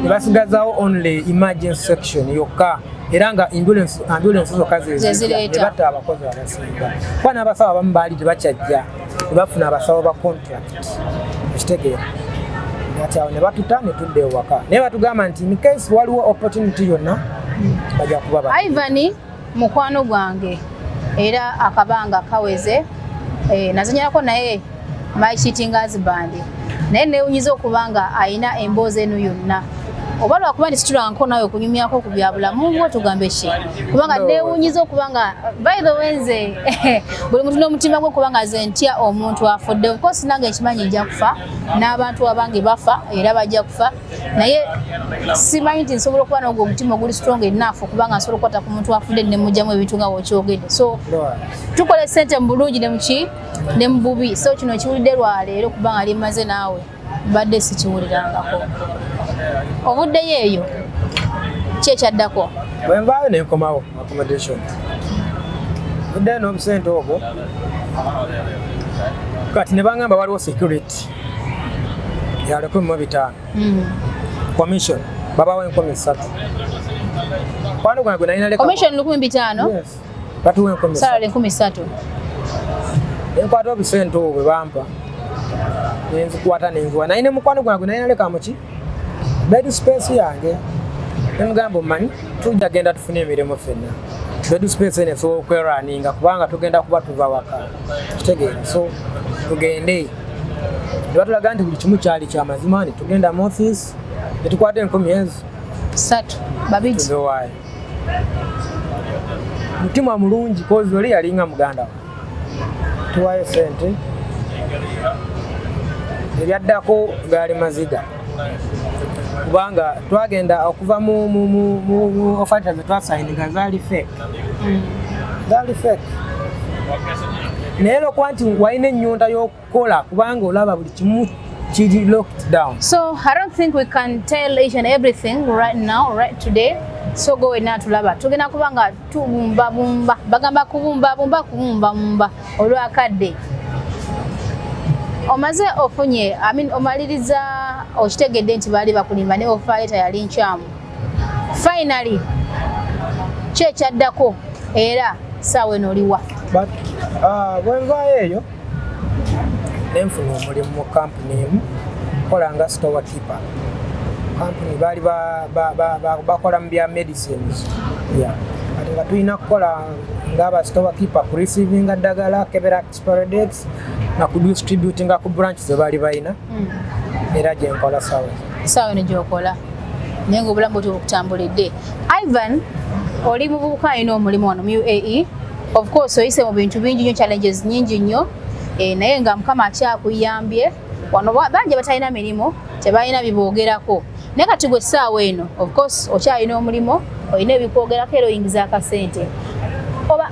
ne basigazawo only emergency section yokka, era nga ambulance zokka Ze zireeta. Ne batta abakozi abasinga, kuba n'abasawo abamu baali tebakyajja, ne bafuna abasawo ba contract, ekitegeera. Ati awo ne batuta ne tudda ewaka, naye batugamba nti in case waliwo opportunity yonna bajja kuba ba Ivan mukwano gwange, era akabanga kaweze, nazanyirako naye My Cheating Husband, naye newunyiza okuba nga ayina emboozi eno yonna, oba lwakuba nti situlanko nawe okunyumyako ku bya bulamu bwo, tugambe ki, kubanga No. newunyiza okuba nga, by the way, nze buli muntu n'omutima gwe, kubanga nze ntya omuntu afudde. Of course nange nkimanyi nja kufa, n'abantu abange bafa era bajja kufa, naye simanyi nti nsobola okuba n'ogwo omutima oguli strong enough okubanga nsobola okukwata ku muntu afudde nemugjamu ebintu nga wokyogedde. So tukola esente mu bulungi ne muki ne mu bubi. So kino kiwulidde lwaleero, kubanga limaze naawe, mbadde sikiwulirangako. Ovuddeyo eyo, ki ekyaddako? Bwe nvaayo ne nkomawo accommodation, vuddeyo n'obusente obwo, kati ne baŋŋamba waliwo security ya 15,000. Commission babawo 3,000. Kwano gwange gwe nalina leka. Commission 15,000? Yes. Batuwa enkumi salary ssatu. 3,000. Nenkwata obusente obwo bwe bampa, nenzikwata nenziwa naye ne mukwano gwange gwe nalina leka muki bed space yange, nemugamba, omanyi tujja genda tufune emirimu ffenna, bed space eno esobola okwerwaninga kubanga tugenda kuba tuva waka, kitegeera. So tugende ne batulaga nti buli kimu kyali kyamazima, ne tugenda mu office ne tukwata enkumi ezo Satu babiri. Tuzowaayo mutima mulungi, 'cause oli yalinga muganda we, tuwayo sente. Ebyaddako gaali maziga, kubanga twagenda okuva mu offer letter zetwasayininga zaali fake, zaali fake. Naye olwokuba nti walina ennyonta y'okukola, kubanga olaba buli kimu kiri locked down. So I don't think we can tell each and everything right now, right today. So go wena tulaba. Tugenda kuba nga tubumbabumba. Bagamba kubumbabumba, kubumbabumba olwakadde. Omaze ofunye, I mean, omaliriza okitegedde nti baali bakulimba ne offer letter yali nkyamu. Finally, ki ekyaddako, era saawa eno oliwa? But bwe nvaayo eyo nenfuna omulimu mu kampuni emu, kola nga store keeper. Kampuni baali bakola mu bya medicines, yeah. Kati nga tulina kukola ng'aba store keeper, ku receivinga ddagala, kebera expiry dates na ku distributinga ku branch ze baali balina, era gye nkola sawa. Saawa eno gyokola, naye nga obulamu bwe bukutambulidde. Ivan, oli muvubuka alina omulimu wano mu UAE. Of course oyise mu bintu bingi nnyo, challenges nyingi nnyo, naye nga Mukama akyakuyambye. Wano bangi batalina mirimu, tebalina biboogerako, naye kati gwe essaawa eno of course okyalina omulimu, olina ebikwogerako era oyingiza akasente oba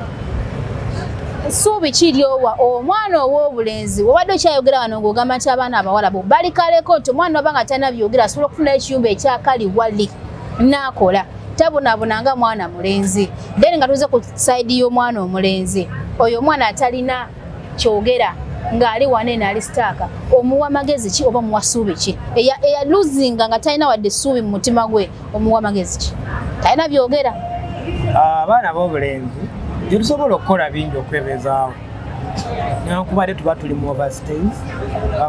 Ssuubi ki lyowa omwana ow'obulenzi? Obadde okyayogera wano ng'ogamba nti abaana abawala bo bali kaleko, nti omwana oba nga talina byogera asobola okufunayo ekiyumba ekyakali wali n'akola, tabonaabona nga mwana mulenzi. Then nga tuze ku side y'omwana omulenzi, oyo omwana atalina kyogera ng'ali waneeno ali stuck, omuwa magezi ki oba omuwa ssuubi ki? Eyaluzinga nga talina wadde essuubi mu mutima gwe, omuwa magezi ki? Talina byogera. Abaana b'obulenzi gyetusobola okukola bingi okwebezaawo, newankubadde tuba tuli mu overstays,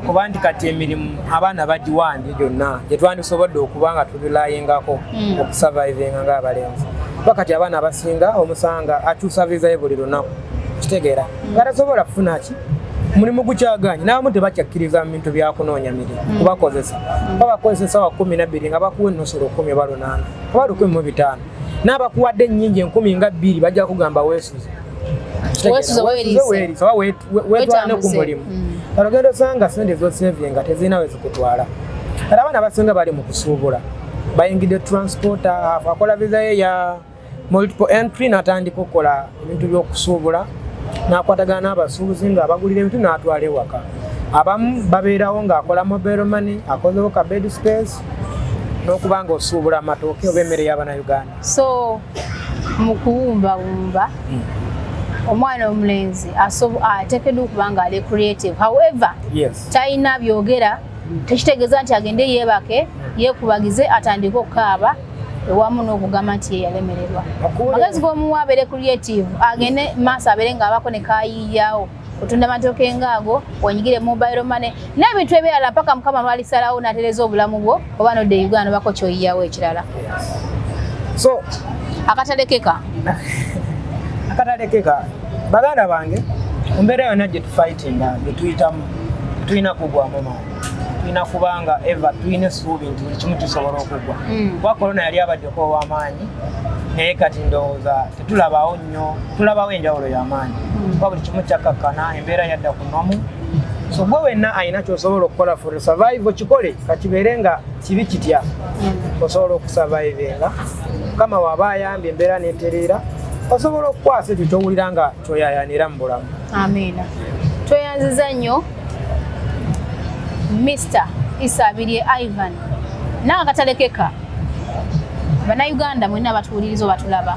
kuba nti kati emirimu abaana bagiwambye gyonna gyetwandisobodde okuba nga tubilayingako okusurvivinga ng'abalenzi. Kuba kati abaana abasinga omusanga akyusa visa ye buli lunaku, kitegeera nga tasobola kufuna ki mulimu gukyaganye. N'abamu tebakyakkiriza mu bintu byakunoonya mirimu, kubakozesa babakozesa esawa 12 nga bakuwa ennusu 1000 oba 800 oba 1500, n'abakuwadde ennyingi 2000 bajja kugamba weesuze. Weesuze, weeriise. Weeriise oba weetwala ne ku Wetambuze. mulimu. Kati ogenda osanga sente zosevinga tezirina we zikutwala. Kati abaana abasinga bali mu kusuubula, bayingidde transporter, akola visa ye ya multiple entry n'atandika okukola ebintu by'okusuubula, n'akwatagana n'abasuubuzi ng'abagulira ebintu n'atwala ewaka. Abamu babeerawo ng'akola mobile money, akozewo ka bed space, n'okuba nga osuubula amatooke oba emmere y'Abannayuganda. So mu kuwumbawumba, omwana omulenzi ateekeddwa okuba nga ali creative, however talina byogera, tekitegeeza nti agende yeebake, yeekubagize, atandike okukaaba ewamu n'okugamba nti ye yalemererwa. Magezi g'omuwa, abeere creative, agende maaso, abeere ng'abaako ne kayiiyaawo, otunda amatooke ngaago, wenyigire mobile money n'ebintu ebirala, paka Mukama lwalisalawo n'atereeza obulamu bwo, oba nodda e Uganda obako kyoyiyawo ekirala. So akatalekeka. Akatalekeka, baganda bange, mu mbeera yonna gye tufightinga, gye tuyitamu, tulina kugwamu maanyi, tulina kubanga eva tulina essuubi nti buli kimu kisobola okugwa. Kuba korona yali abaddeko ow'amaanyi, naye kati ndowooza tetulabawo nnyo, tulabawo enjawulo y'amaanyi, kuba buli kimu kyakkakkana, embeera yadda ku normal. So gwe wenna alina kyosobola okukola for survival, kikole, kakibeere nga kibi kitya, osobola okusurvivinga. Mukama waaba ayambye embeera netereera, osobola okukwasa ekyo kyowulira nga kyoyayanira mu bulamu. Amiina. Tweyanziza nnyo Mr Isabirye Ivan. Nange akatalekeka, Bannayuganda mwenna abatuwuliriza oba tulaba,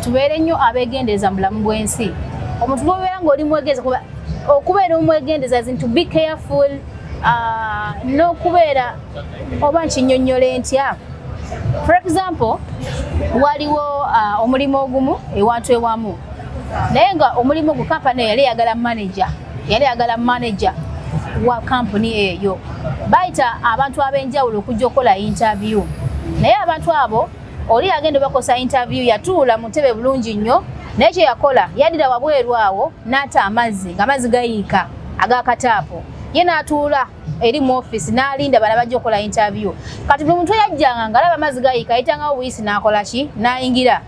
tubeere nnyo abeegendereza mu bulamu bw'ensi. Omuntu bwobeera ng'oli mwegendereza, kuba okubeera omwegendereza as in to be careful, n'okubeera oba nkinyonnyola ntya, for example, waliwo omulimu ogumu ewantu ewamu, naye nga omulimu ogwo kampani eyo yali eyagala manager, yali eyagala manager wa kampuni eyo. Bayita abantu ab'enjawulo okujja okukola interview, naye abantu abo oli agenda obakosa interview yatuula mu ntebe bulungi nnyo, naye kye yakola yaddira wabweru awo n'ata amazzi, ng'amazzi gayiika ag'akataapu, ye n'atuula eri mu office n'alinda bana bajja okukola interview. Kati buli muntu eyajjanga ng'alaba amazzi gayiika ayitangawo buyisi n'akola ki, n'ayingira.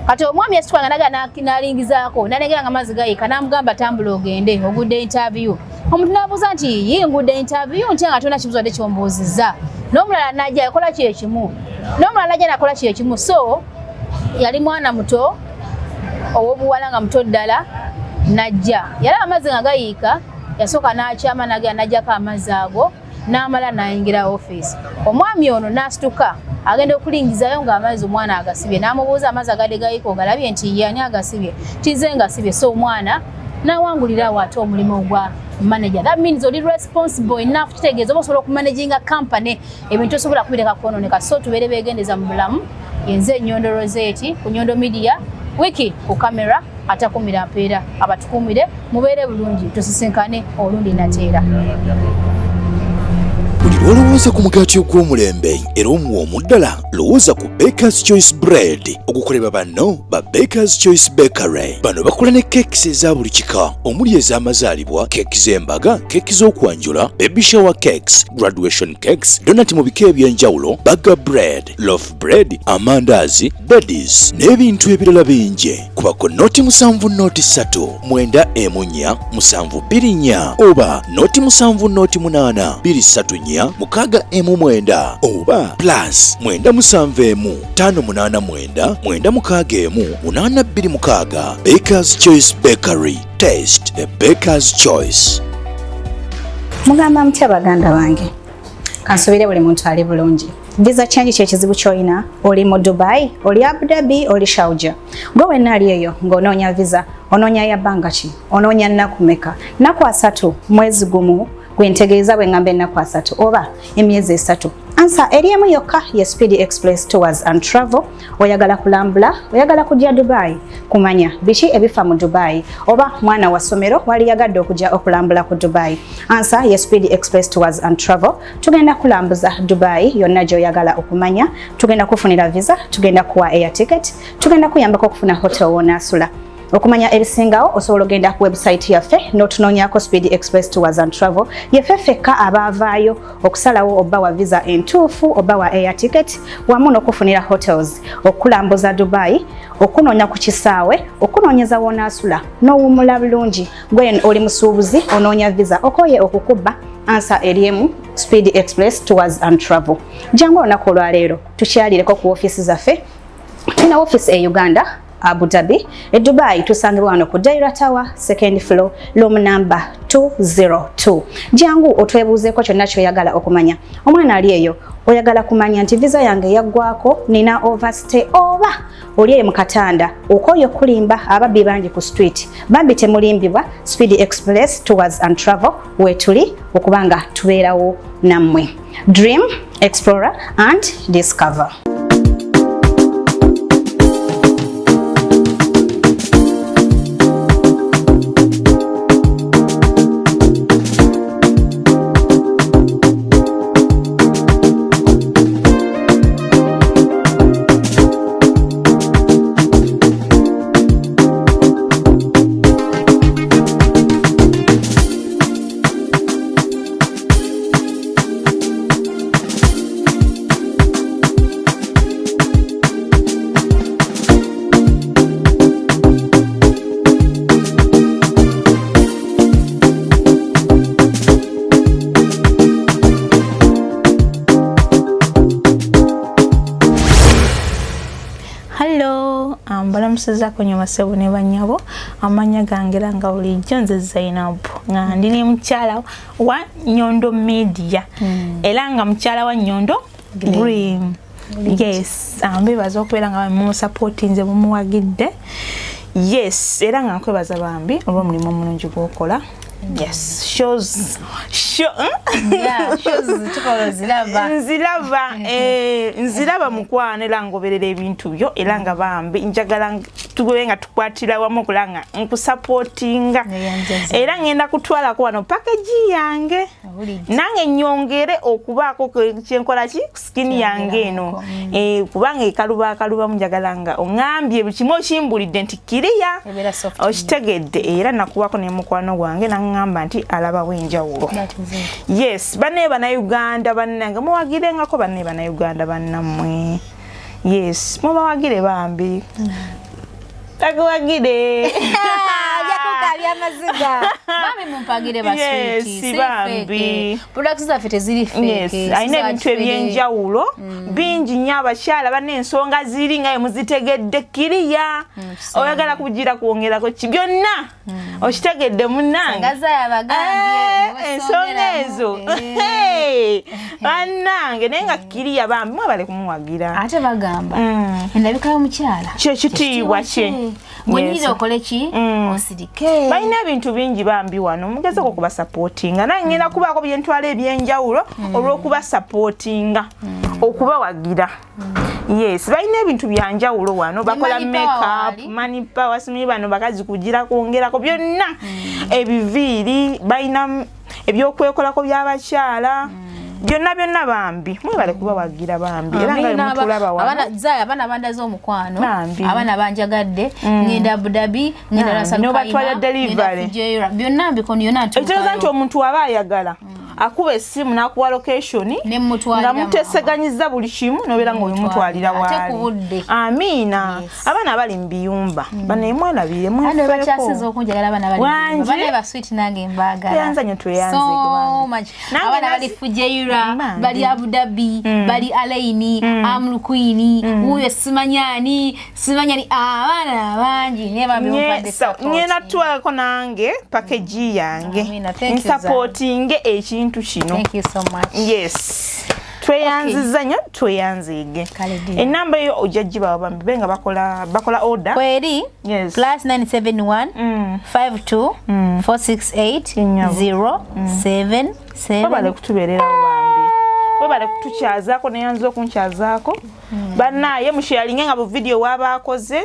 Kati omwami yasitukanga naga n'alingizaako, n'alengera nga amazzi gayiika, n'amugamba, "Tambula ogende, ogudde interview." Omuntu n'abuuza nti, "Yi, ngudde interview ntya nga tolina kibuzo wadde kyombuuzizza?" N'omulala n'ajja yakola kyekimu, n'omulala n'ajja nakola kyekimu. So yali mwana muto ow'obuwala nga muto ddala, najja yalaba amazzi nga gayiika, yasooka n'akyama n'agenda n'aggyako amazzi ago, n'amala n'ayingira ofiisi. Omwami ono n'asituka agenda okulingizayo ng'amazzi omwana agasibye, n'amubuuza, "Amazzi agadde gayiika ogalabye?" Nti, "Ye, ani agasibye?" "Tize ngasibye." So omwana n'awangulirawo ate omulimu ogwa manager. That means oli responsible enough, kitegeeza oba osobola okumanaginga company, ebintu osobola kubireka kwononeka. So tubeere beegendeza mu bulamu. Yenze Nyondo Rosette ku Nyondo Media, wiki ku kamera atakumira mpeera, abatukumire, mubeere bulungi, tusisinkane olundi nateera. Buli lw'olowooza ku mugaati ogw'omulembe era omuwoomu ddala, lowooza ku Bakers Choice Bread ogukolebwa banno ba Bakers Choice Bakery. Bano bakola ne cakes eza buli kika, omuli ez'amazaalibwa, keeki z'embaga, keeki z'okwanjula, baby shower cakes, graduation cakes, donut mu bika eby'enjawulo, burger bread, loaf bread, amandaazi, daddies n'ebintu ebirala bingi. Kubako 070 03 94 724 oba 070 08 234 6. 6 19 oba +971 589 961 826. Bakers Choice Bakery, taste the Bakers Choice. Mugamba mutya baganda bange? Kansubire buli muntu ali bulungi. Visa change kyekizibu kyolina. Oli mu Dubai, oli Abu Dhabi, oli Sharjah, gwe wenna ali eyo ng'onoonya visa, onoonya ya bbanga ki? Onoonya nnaku meka? Nnaku 30, mwezi gumu? Gwentegeeza bwe ngamba ennaku 30 oba emyezi 3, answer eri emu yokka, ye Speed Express Tours and Travel. Oyagala kulambula, oyagala kujja Dubai kumanya biki ebifa mu Dubai, oba mwana wa ssomero waliyagadde okujja okulambula ku Dubai, answer ye Speed Express Tours and Travel. Tugenda kulambuza Dubai yonna gy'oyagala okumanya, tugenda kufunira visa, tugenda kuwa air ticket, tugenda kuyambako okufuna hotel wonaasula. Okumanya ebisingawo osobola ogenda ku website yaffe n'otunoonyako Speed Express Tours and Travel. Yeffe ffekka abaavaayo okusalawo obba wa visa entuufu, oba wa air ticket, wamu n'okufunira hotels, okulambuza Dubai, okunoonya ku kisaawe, okunoonyeza woonaasula n'owummula bulungi. Gwe oli musuubuzi onoonya visa, okoye okukubba, answer eri emu, Speed Express Tours and Travel. Jangu olunaku olwaleero tukyalireko ku ofiisi zaffe. Tulina ofiisi e Uganda, Abu Dhabi. E Dubai tusangibwa wano ku Deira Tower, second floor, room number 202. Jangu otwebuuzeeko kyonna kyoyagala okumanya. Omwana ali eyo oyagala kumanya nti visa yange yaggwako, nina overstay, oba oli eyo mu katanda okooye okulimba, ababbi bangi ku street, bambi temulimbibwa. Speed Express Tours and Travel wetuli okubanga tubeerawo nammwe. Dream, explore and discover. Hallo, mbalamusizaako nnyo basebo ne bannyabo. Amannya gange era nga bulijjo nze Zainabu, nga ndi ne mukyala wa Nyondo Media, era nga mukyala wa Nyondo Green. Yes, mbebaza okubeera nga mumusapootinze, mumuwagidde. Yes, era nga nkwebaza bambi olw'omulimu omulungi gw'okola. Yes, shows show. Yeah, shows tukola ziraba. Nziraba, nziraba mukwano, era ngoberera ebintu byo, era nga bambi njagala tugube nga tukwatira wamu okulaba nga nkusapootinga. Neyanjaza. Era ngenda kutwalako wano package yange. Bulijjo. Nange nyongere okubaako kyenkola ki ku skin yange eno. Kubanga ekaluba akalubamu, njagala nga oŋŋambye buli kimu okimbulidde nti kiriya. Ebeera soft. Okitegedde? Era nakuwako ne mukwano gwange naŋŋamba nti alabawo enjawulo. That is it. Yes, bannaye Bannayuganda bannange, muwagirengako bannaye Bannayuganda bannammwe. Yes, mubawagire bambi, takuwagire. Ojja amaziga. Bambi mumpagire ba Yes, sweetie. Si bambi. fake. Products zaffe teziri fake. Yes, alina ebintu ebyenjawulo bingi nnyo. Abakyala banna, ensonga ziri nga muzitegeddde kiriya. Oyagala kugira kwongerako ki byonna, okitegedde munnange? Ensonga ezo. Hey, bannange, naye nga kiriya bambi mwebale kumuwagira. Ate bagamba endabika y'omukyala kyekitiibwa kye. Bwenyirira okole ki? Osirike. Balina ebintu bingi bambi wano, mugezeko okubasapootinga. Nange ngenda kubaako byentwala ebyenjawulo olw'okubasapootinga, okubawagira. Yes, balina ebintu byanjawulo wano, bakola Money Power makeup. wali. Money Power, simanyi bano bakazi kugira kwongerako byonna, ebiviiri, balina ebyokwekolako by'abakyala byonna byonna. Bambi mwebale kubawagira bambi, era nga mutulaba wano. Abaana Zaya, abaana bandaze omukwano. Bambi. Abaana banjagadde. Ngenda Abu Dhabi, ngenda Bambi. Ras Al N'obatwala Khaimah, delivery. ngenda Fujairah, byonna mbikono yonna Ekitegeeza nti ntuukayo. omuntu aba ayagala Akuba essimu n'akuwa location nga muteseganyiza buli kimu nobeera nga obimutwalira waali. Amiina. Abaana abali mu biyumba bane mwerabire mweyanza nyo tweyanzeabaana bali Fujairah, bali Abu Dhabi, bali Alaini, Amlukwini, wuyo simanyani simanyani, abaana bangi ngenda twalako nange package yange nsupportinge ekintu kino. Yes, tweyanziza nnyo, tweyanzige. Enamba eyo ojja gibawa bambi be nga bakola order kweri +971 52 468 077. Webale kutubeererawo bambi, webale kutukyazaako, neyanza okunkyazaako. Bannaye musharinge nga bu video wabakoze.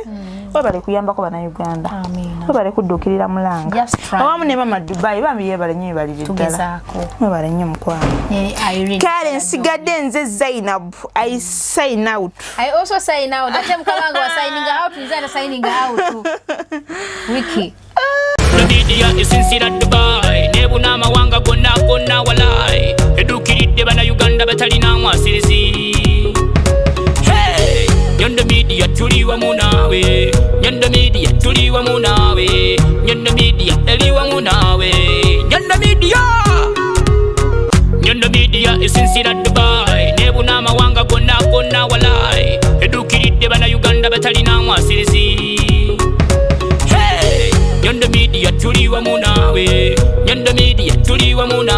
Webale kuyambako bannayuganda, webale kudduukirira mulanga awamu ne mama Dubai bambi yebale nnyo, yebalire ddala, webale nnyo mukwano. Kale nsigadde nze Zainab, I sign out. I also sign out. Ate mukabanga wa signing out, nze signing out. Wiki Media esinzira Dubai nebuna amawanga gonna gonna walai eduukiridde bannayuganda batalina mwasirizi. Hey! Nyondo Media tuli wamu naawe, Nyondo Media tuli wamu naawe, Nyondo Media eri wamu naawe, Nyondo Media. Nyondo Media esinzira Dubai nebuna amawanga gonna gonna walai eduukiridde bannayuganda batalina mwasirizi. Hey! Nyondo Media tuli wamu naawe, Nyondo Media tuli wamu naawe.